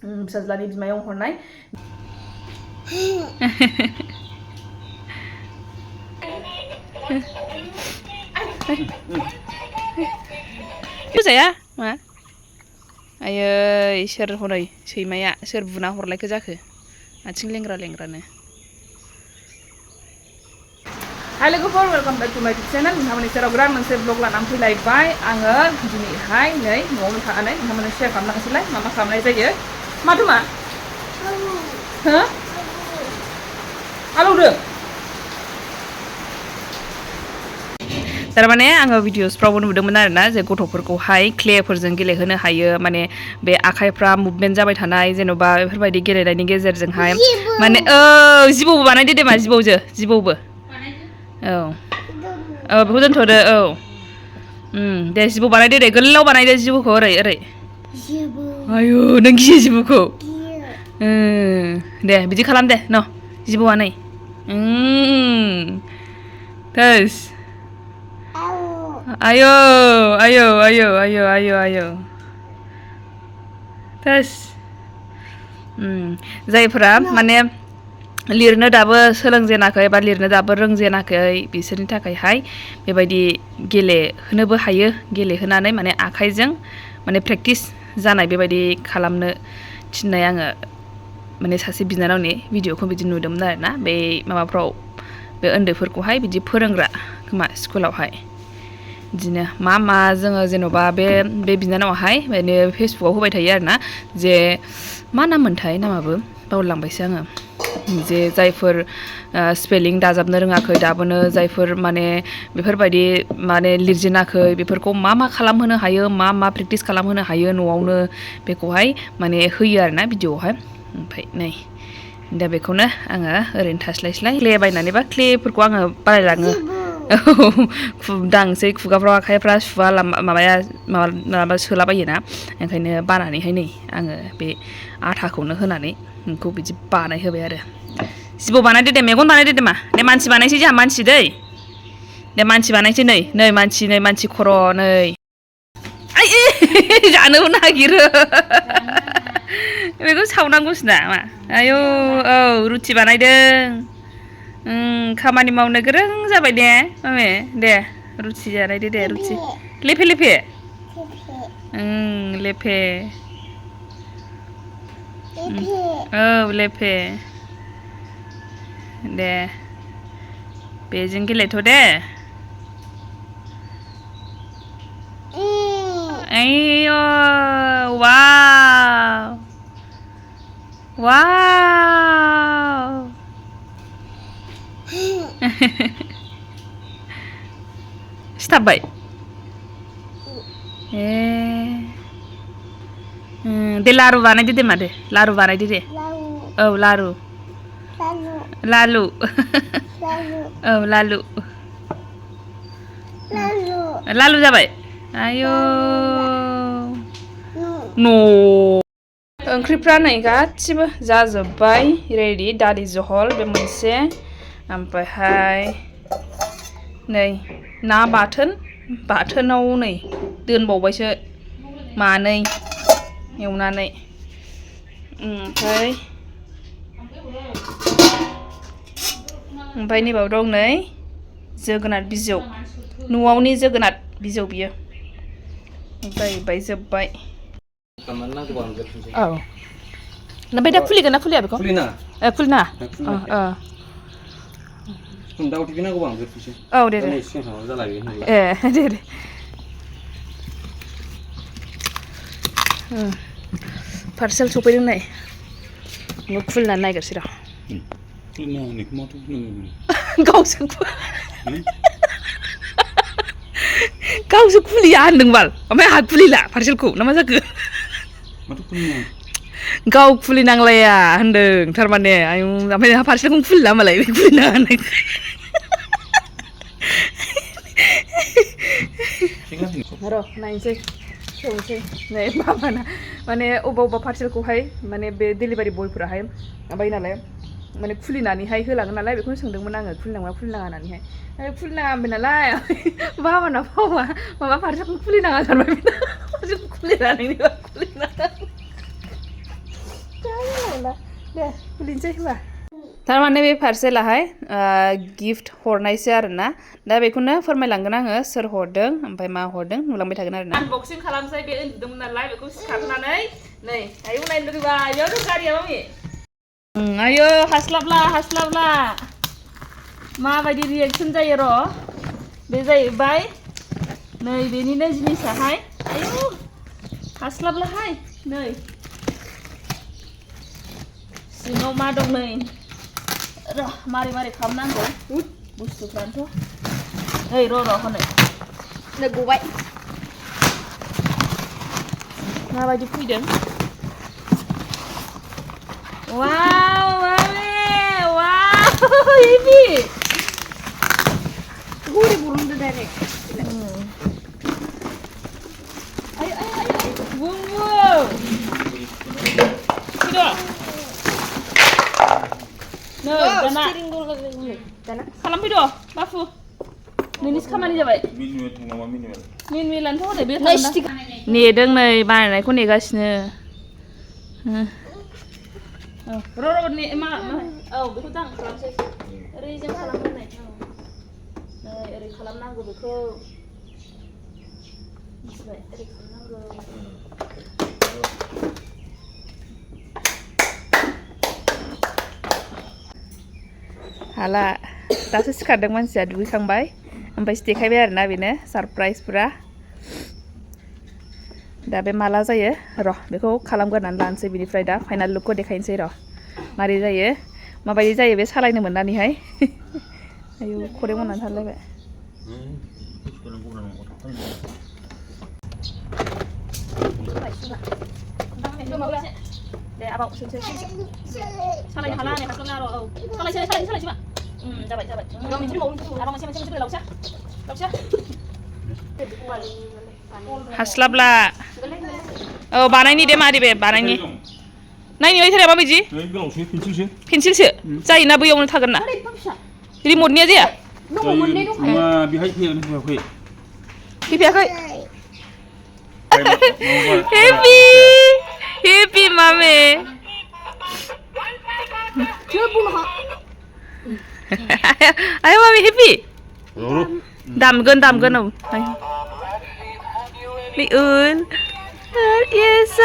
Fisajlani bimayong hornai. Fisaya मा आयै सोर हरै सैमाया सोर बुना हरलायखो जाखो आथिं लेंग्रा लेंग्रानो Hai लोगोफोर welcome back to my YouTube channel नोंथांमोननि सेराव गोदान मोनसे ब्लग लानानै फैलायबाय आङो दिनैहाय नै न'आवनो थानानै नोंथांमोननो शेयार खालामलांनोसैलाय मा खालामनाय जायो माथो मा हो आलौदों तारमाने आङो भिडिअसफ्रावबो नुदोंमोन आरोना जे गथ'फोरखौहाय क्लेफोरजों गेलेहोनो हायो माने बे आखाइफ्रा मुभमेन्ट जाबाय थानाय जेन'बा बेफोरबायदि गेलेनायनि गेजेरजोंहाय माने जिबौबो बानायदो दे मा जिबौबो औ औ बेखौ दोनथ'दो औ दे जिबौ बानायदो दे गोलाव बानायदो जिबौखौ ओरै आयु नों गियो जिबौखौ दे बिदि खालाम दे न' जिबौआ नै थोस आयौ थोस जायफोरा माने लिरनो दाबो सोलोंजेनाखै बा लिरनो दाबो रोंजेनाखै बिसोरनि थाखायहाय बेबायदि गेलेहोनोबो हायो गेलेहोनानै माने आखाइजों माने प्रेक्टिस जानाय बेबायदि खालामनो थिननाय आङो माने सासे बिनानावनि भिडिअखौ बिदि नुदोंमोन आरोना बे माबाफ्राव बे उन्दैफोरखौहाय बिदि फोरोंग्रा खोमा स्कुलावहाय बिदिनो मा जोङो जेन'बा बे बिनानावाहाय माने फेसबुकआव होबाय थायो आरोना जे मा नाम मोनथाय नामाबो बावलांबायसो आङो जे जायफोर स्पेलिं दाजाबनो रोङाखै दाबोनो जायफोर माने बेफोरबायदि माने लिरजेनाखै बेफोरखौ मा खालामहोनो हायो मा प्रेक्टिस खालामहोनो हायो न'आवनो बेखौहाय माने होयो आरोना भिडिअआवहाय ओमफ्राय नै दा बेखौनो आङो ओरैनो थास्लायस्लाय क्ले बायनानैबा क्लेफोरखौ आङो बानायलाङो दांसै खुगाफ्राव आखाइफ्रा सुवा माबा सोलाबायोना ओंखायनो बानानैहाय नै आङो बे आथाखौनो होनानै नोंखौ बिदि बानायहोबाय आरो जिबौ बानायदो दे मेगन बानायदो दे मा दे मानसि बानायसै जोंहा मानसि दे मानसि बानायसै नै मानसि खर' नै आइ जानोबो नागिरो बेखौ सावनांगौसो ना मा आयौ औ रुटि बानायदों खामानि मावनो गोरों जाबाय दे मामे दे रुटि बानायदो दे रुटि लेफे लेफे औ लेफे दे बेजों गेलेथ' दे आयौ वाव सिथाबबाय दे लारु बानायदो दे मादे लारु बानायदो दे औ लारु औ लालु जाबाय आयौ ओंख्रिफ्रा नै गासिबो जाजोब्बाय रेडि दालि जहल बे मोनसे ओमफ्रायहाय नै ना बाथोनाव नै दोनबावबायसो मानै एवनानै ओमफ्राय नैबाव दं नै जोगोनार बिजौ न'आवनि जोगोनार बिजौ बियो जाहैबाय जोब्बाय औ ओमफ्राय दा खुलिगोन ना खुलिया बेखौ खुलिनाङा औ दे दे पार्सेल सफैदों नै खुलिनानै नायग्रोसै र' गावसो खुलिया होनदोंबाल ओमफ्राय आहा खुलिला पार्सेलखौ ना मा जाखो गाव खुलिनांलाया होनदों थारमाने आयु ओमफ्राय नोंहा पार्सेलखौ खुलिला होनबालाय खुलिनाङा होननाय र' नायनोसै खेवनोसै नै माबाना माने अबेबा पार्सेलखौहाय माने बे डेलिभारि बयफोराहाय माबायो नालाय माने खुलिनानैहाय होलाङो नालाय बेखौनो सोंदोंमोन आङो खुलिनाङा होननानैहाय खुलिनाङा होनबाय नालाय बाबाना माबा पार्सेलखौ खुलिनाङा सानबाय पार्सेलखौ खुलिनानै खुलिनाङा दे खुलिनोसै होमबा थारमाने बे पार्सेलाहाय गिफ्ट हरनायसो आरोना दा बेखौनो फोरमायलांगोन आङो सोर हरदों ओमफ्राय मा हरदों नुलांबाय थागोन आरोना आनबक्सिं खालामसै बे उन्दुदोंमोन नालाय बेखौ सिखारनानै नै आयौ नायनो लुगैबाय बेयाव दं गारिया मामि आयौ हास्लाबला माबायदि रिएक्सन जायो र' बे जाहैबाय नै बेनिनो जिनिसाहाय आयौ हास्लाबलाहाय नै सिङाव मा दं नै र' मारै खालामनांगौ बुस्थुफ्रानोथ' ओइ र' हनै नै गबाय माबायदि फैदों वाव मामि वाव हेभि गरे बरनदो डाइरेक्ट आय बुम फैद' नै दाना खालामफैद' बाफु नोंनिसो खामानि जाबाय मिनुवेलानोथ' हनै बे नेदों नै बानायनायखौ नेगासिनो र' मा औ बेखौ दां खालामसै ओरैजों खालामनाय नै ओरै खालामनांगौ बेखौ मिथिबाय ओरै खालामनांगौ हाला दासो सिखारदों मानसिया दुगैखांबाय ओमफ्रायसो देखायबाय आरोना बेनो सारप्राइजफोरा दा बे माला जायो र' बेखौ खालामग्रोनानै लानोसै बिनिफ्राय दा फाइनाल लुकखौ देखायनोसै र' मारै जायो माबायदि जायो बे सालायनो मोननानैहाय आयौ खदै मोननानै थालायबाय दे आबाव सालायनो हाला नै हास्लाबला र' औ सालायसै मा जाबाय आबाव मोनसे लावसा हास्लाबला औ बानायनि दे मादै बे बानायनि नायनि ओइथारा माबायदि पेन्सिलसो जायोना बैयावनो थागोन ना रिमटनिया जाया फैफायाखै हेपि मामे आयो मामी हेपि दामगोन औ yes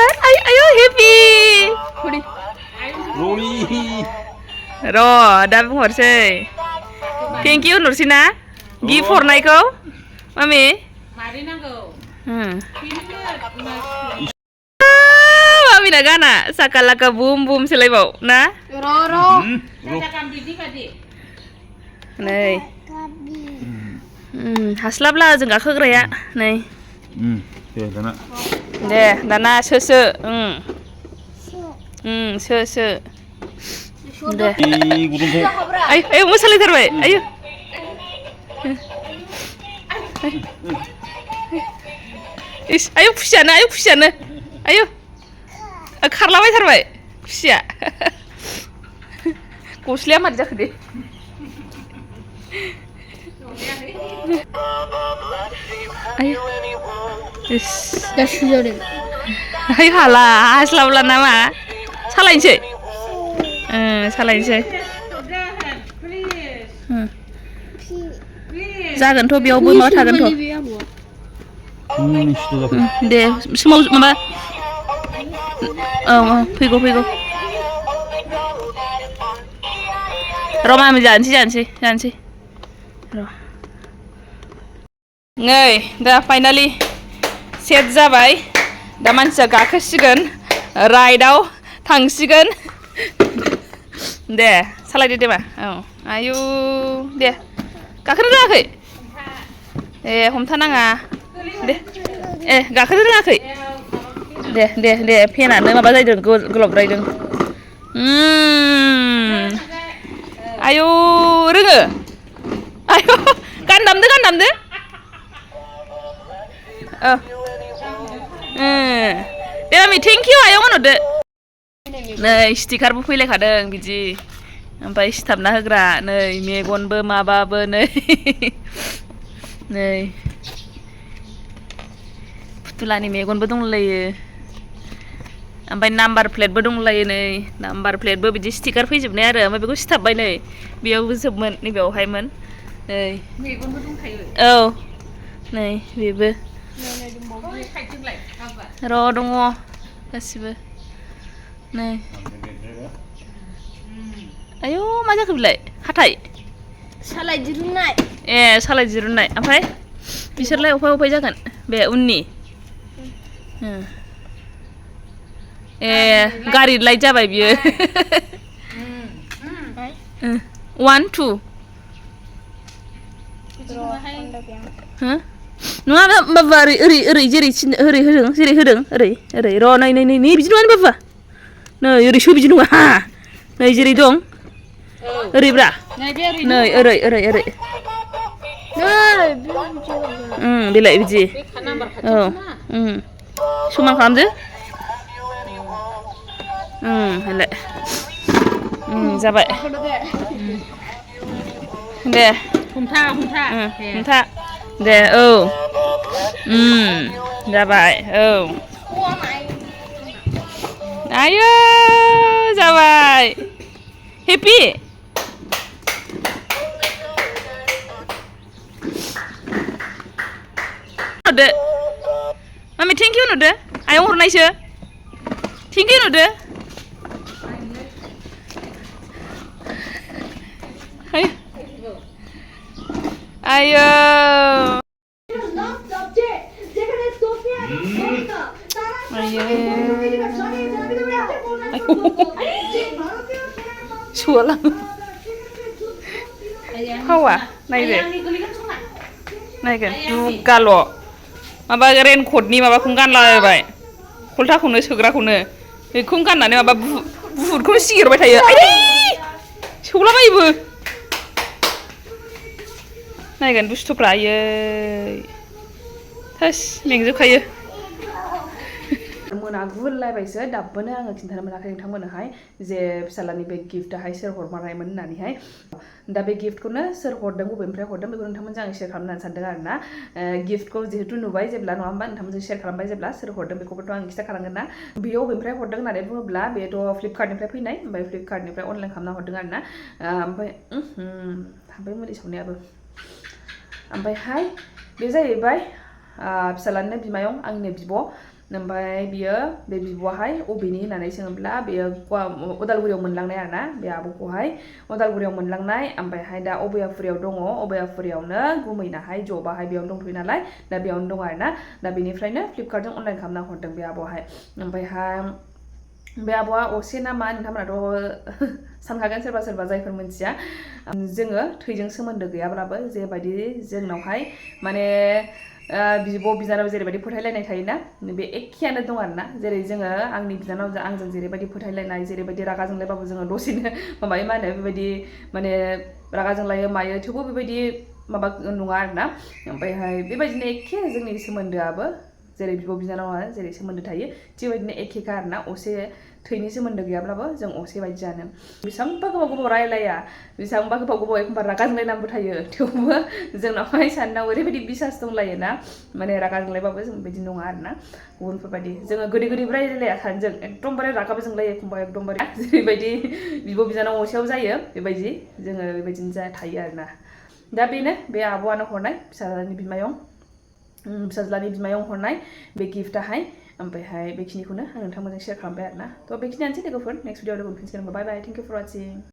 ayo happy र' दा बुंहरसै थेंक इउ होनहरसै ना गिफ्ट हरनायखौ मामी मारै नांगौ मामिना गाना साका लाका बुम बुम सोलायबाव ना नै हास्लाबला जों गाखोग्राया नै दे दाना सो दे आयौ मोसालायथारबाय आयौ आयौ खुसियानो आयौ खारलाबायथारबाय खुसिया गस्लाया मारै जाखो दे आयौ हाला हास्लाबला नामा सालायनोसै जागोनथ' बेयावबो माबा थागोनथ' दे समाव माबा औ फैगौ र' मामि जानोसै र' नै दा फाइनालि सेट जाबाय दा मानसिया गाखोसिगोन राइडआव थांसिगोन दे सालायदो दे मा औ आयु दे गाखोनो रोङाखै हमथानाङा दे गाखोनो रोङाखै दे फेनानो माबा जादों गोलावद्रायदों आयु रोङो आयु गान दामदो दे मामि थेंक इउ आयं होनहरदो नै स्टिकारबो फैलायखादों बिदि ओमफ्राय सिथाबना होग्रा नै मेगनबो माबाबो नै फुथुलानि मेगनबो दंलायो ओमफ्राय नाम्बार प्लेटबो दंलायो नै नाम्बार प्लेटबो बिदि स्टिकार फैजोबनाय आरो ओमफ्राय बेखौ सिथाबबाय नै बेयावबो जोबमोन नैबेयावहायमोन नै मेगनबो दंखायो औ नै बेबो र' दङ गासिबो नै आयौ मा जाखो बिलाय हाथाय सालाय दिरुननाय ए सालाय दिरुननाय ओमफ्राय बिसोरलाय अफाय अफाय जागोन बे उननि ए गारि लाइट जाबाय बियो 1 2 हो नङा बाबा ओरै ओरै जेरै ओरै होदों जेरै होदों ओरै ओरै र' नै नै नै बिदि नङा बाबा नै ओरैसो बिदि नङा नै जेरै दं ओरैब्रा नै ओरै ओरै ओरै बेलाय बिदि औ समान खालामदो होलाय जाबाय दे हमथा दे औ जाबाय औ आयौ जाबाय हेपि नुदो मामि थेंक इउ नुदो आयं हरनायसो थेंक इउ नुदो आयौ sualang hawa naide naige galo maba raincoat ni maba khung ganलाबाय खलथाखौनो सोग्राखौनो बेखौ गाननानै माबा बुहुदखौनो सिगिरबाय थायो आयै सौलाबायोबो नायगोन बुस्थुफ्रा आयै थोस मेंजोबखायो मोनागुलायबायसो दाबोनो आङो खिन्थानो मोनाखै नोंथांमोननोहाय जे फिसालानि बे गिफ्टआहाय सोर हरमारनायमोन होननानैहाय दा बे गिफ्टखौनो सोर हरदों बबेनिफ्राय हरदों बेखौ नोंथांमोनजों आं शेयार खालामनो सानदों आरोना गिफ्टखौ जिहेतु नुबाय जेब्ला नङा होमबा नोंथांमोनजों शेयार खालामबाय जेब्ला सोर हरदों बेखौबोथ' आं खिथाखानांगोन ना बेयो बबेनिफ्राय हरदों होननानै बुङोब्ला बेथ' फ्लिपकार्टनिफ्राय फैनाय ओमफ्राय फ्लिपकार्टनिफ्राय अनलाइन खालामना हरदों आरोना ओमफ्राय थांबाय मुलि सावनायाबो ओमफ्रायहाय बे जाहैबाय फिसालानिनो बिमायं आंनिनो बिब' ओमफ्राय बियो बे बिब'आहाय अबेनि होननानै सोङोब्ला बेयो उदालगुरियाव मोनलांनाय आरोना बे आब'खौहाय उदालगुरियाव मोनलांनाय ओमफ्रायहाय दा अबेयाफुरियाव दङ अबेयाफुरियावनो गुमैनाहाय जबाहाय बेयावनो दंथ'यो नालाय दा बेयावनो दं आरोना दा बेनिफ्रायनो फ्लिपकार्टजों अनलाइन खालामना हरदों बे आब'आहाय ओमफ्रायहाय बे आब'आ असे ना मा नोंथांमोनाथ' सानखागोन सोरबा सोरबा जायफोर मिथिया जोङो थैजों सोमोन्दो गैयाब्लाबो जेबायदि जोंनावहाय माने बिब' बिनानाव जेरैबायदि फोथायलायनाय थायोना बे एखेयानो दं आरोना जेरै जोङो आंनि बिनानाव आंजों जेरैबायदि फोथायलायनाय जेरैबायदि रागा जोंलायबाबो जोङो दसेनो माबायो मा होनो बेबायदि माने रागा जोंलायो मायो थेवबो बेबायदि माबा नङा आरोना ओमफ्रायहाय बेबायदिनो एखे जोंनि सोमोन्दोआबो जेरै बिब' बिनानावा जेरै सोमोन्दो थायो थिग बेबायदिनो एखेखा आरोना असे थैनि सोमोन्दो गैयाब्लाबो जों असे बायदियानो बेसेबांबा गोबाव गोबाव रायलाया बेसेबांबा गोबाव गोबाव एखमबा रागा जोंलायनांगौ थायो थेवबो जोंनावहाय साननाव ओरैबायदि बिसास दंलायोना माने रागा जोंलायबाबो जों बिदि नङा आरोना गुबुनफोरबायदि जोङो गोदै गोदै रायलाया सानैजों एकदमबारे रागाबो जोंलायो एखमबा एकदमबारे जेरैबायदि बिब' बिनानाव असेयाव जायो बेबायदि जोङो बेबायदिनो थायो आरोना दा बेनो बे आब'आनो हरनाय फिसाज्लानि बिमायं हरनाय बे गिफ्टआहाय ओमफ्रायहाय बेखिनिखौनो आं नोंथांमोनजों शेयार खालामबाय आरोना थ' बेखिनियानोसै लोगोफोर नेक्स्ट भिडिअ लोगो मोनफिनसिगोन बाय बाय थेंक इउ फर वाचिं